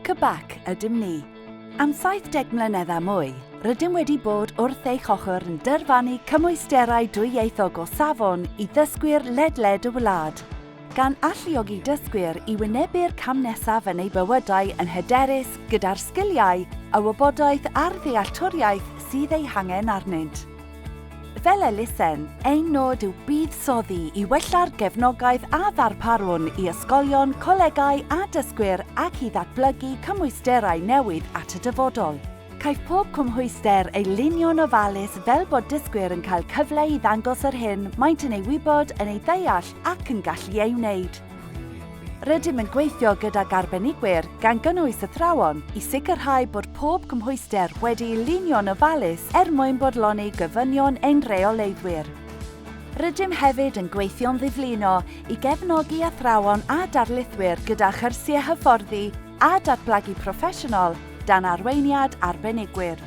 CBAC ydym ni. Am 70 mlynedd a mwy, rydym wedi bod wrth eich ochr yn dyrfannu cymwysterau dwyieithog o safon i ddysgwyr ledled y wlad, gan alluogi dysgwyr i wynebu'r cam nesaf yn eu bywydau yn hyderus gyda'r sgiliau, y wybodaeth a'r ddealltwriaeth sydd eu hangen arnynt. Fel elusen, ein nod yw buddsoddi i wella'r gefnogaeth a ddarparwn i ysgolion, colegau a dysgwyr ac i ddatblygu cymwysterau newydd at y dyfodol. Caiff pob cymhwyster ei lunio'n ofalus fel bod dysgwyr yn cael cyfle i ddangos yr hyn maent yn ei wybod, yn ei ddeall ac yn gallu ei wneud. Rydym yn gweithio gydag arbenigwyr, gan gynnwys athrawon, i sicrhau bod pob cymhwyster wedi'i lunio'n ofalus er mwyn bodloni gofynion ein rheoleiddwyr. Rydym hefyd yn gweithio'n ddiflino i gefnogi athrawon a darlithwyr gyda chyrsiau hyfforddi a datblygu proffesiynol dan arweiniad arbenigwyr.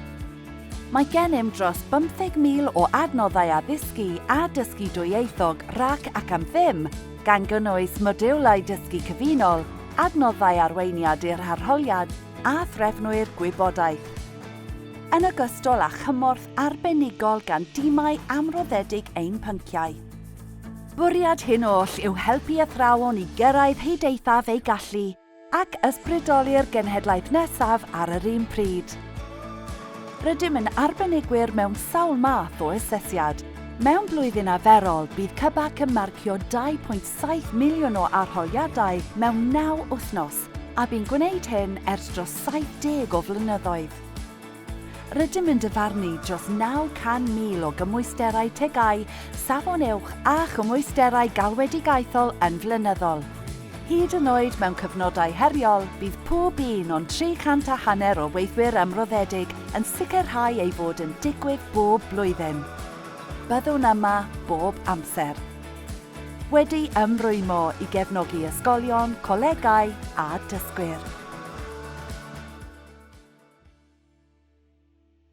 Mae gennym dros 15,000 o adnoddau addysgu a dysgu dwyieithog rac ac am ddim, gan gynnwys modiwlau dysgu cyfunol, adnoddau arweiniad i'r arholiad a threfnwyr gwybodaeth. Yn ogystal â chymorth arbenigol gan dimau amroddedig ein pynciau. Bwriad hyn oll yw helpu athrawon i gyrraedd hyd eithaf eu gallu ac ysbrydoli'r genhedlaeth nesaf ar yr un pryd. Rydym yn arbenigwyr mewn sawl math o asesiad. Mewn blwyddyn arferol, bydd CBAC yn marcio 2.7 miliwn o arholiadau mewn naw wythnos, a bu'n gwneud hyn ers dros 70 o flynyddoedd. Rydym yn dyfarnu dros 900,000 o gymwysterau TGAU, Safon Uwch a chymwysterau galwedigaethol yn flynyddol. Hyd yn oed mewn cyfnodau heriol, bydd pob un o'n 300 a hanner o weithwyr ymroddedig yn sicrhau ei fod yn digwydd bob blwyddyn. Byddwn yma bob amser. Wedi ymrwymo i gefnogi ysgolion, colegau a dysgwyr.